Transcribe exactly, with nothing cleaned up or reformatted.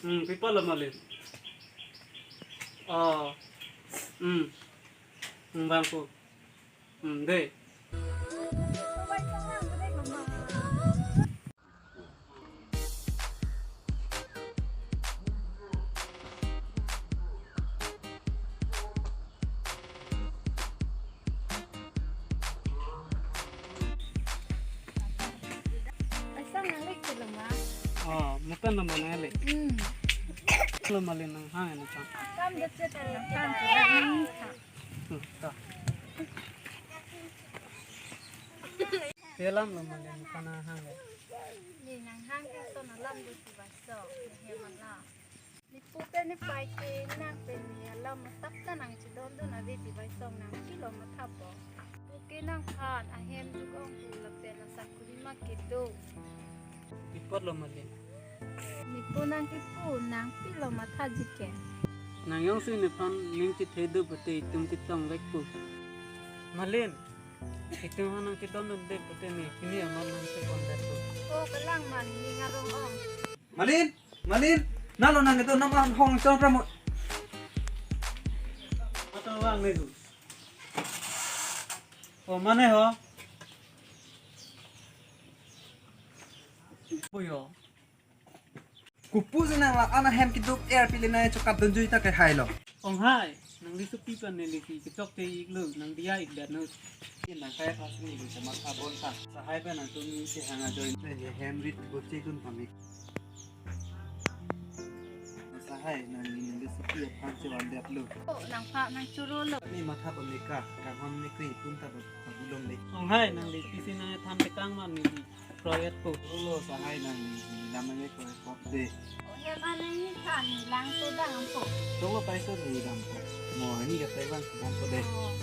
Hmm, pi apotlo Malin? Oh. Hmm. Hmm, bang ko. Hmm, dei. Paisa nangle ke lo ma? Oh, mutan lo ma nangle? Hmm. Lo Malin nanghang nephan. Kam de chet lo kan. Hmm, ta. Pi alam lo Malin nephan nanghang le? Ne nanghang ke lason alam do ti baso. Ne hem alam. Nepo pen nepei ke nang pen ne alam athak ta nangchedondun ave ti baso, nang pilo mathapo. Nepo ke nangphan ahem duk-ong pu lapen asakuri ma kedo. Pi apotlo Malin? Nepo nang kipu nang pilo mathaji ke. Nang jongsi nephan ning chethe do pute itum chetongvekpo. Malin, itum aphan nangchedondunde pute ne pini amat nangchepondetpo. Oh, kalang man ning arong-ong. Malin, Malin, nalo nang itu nama hong chong pramo. Atau bang nego. Oh, mane ho? Puyo. Kopu si nang la-an ahem keduk er pile nai chokap dunjui ta kehai lo. Onghai, nangli sopi pen neli si kechok te iklo, nang diya ik dat nus. Nang kaya pas ni bisa mat abon ta. Sahai pen nangtum si hang ajoin. Ne hem rit boche dun pamik. Sahai, nangli nangli sopi aphan si wan dep lo. Oh, nangphan nang choro lo. Ni matha pamik ka, kanghon ni kri pun ta ba-, babulom le. Onghai, nangli pisi nang than tekang man ni. Kroyet po. Olo sahai nang lam nang kroyet po de. Oh, hem anang ni kan ni lang so dang po. Tunggu paiso ni dang po. Mo ini kata bang dang po de. Oh.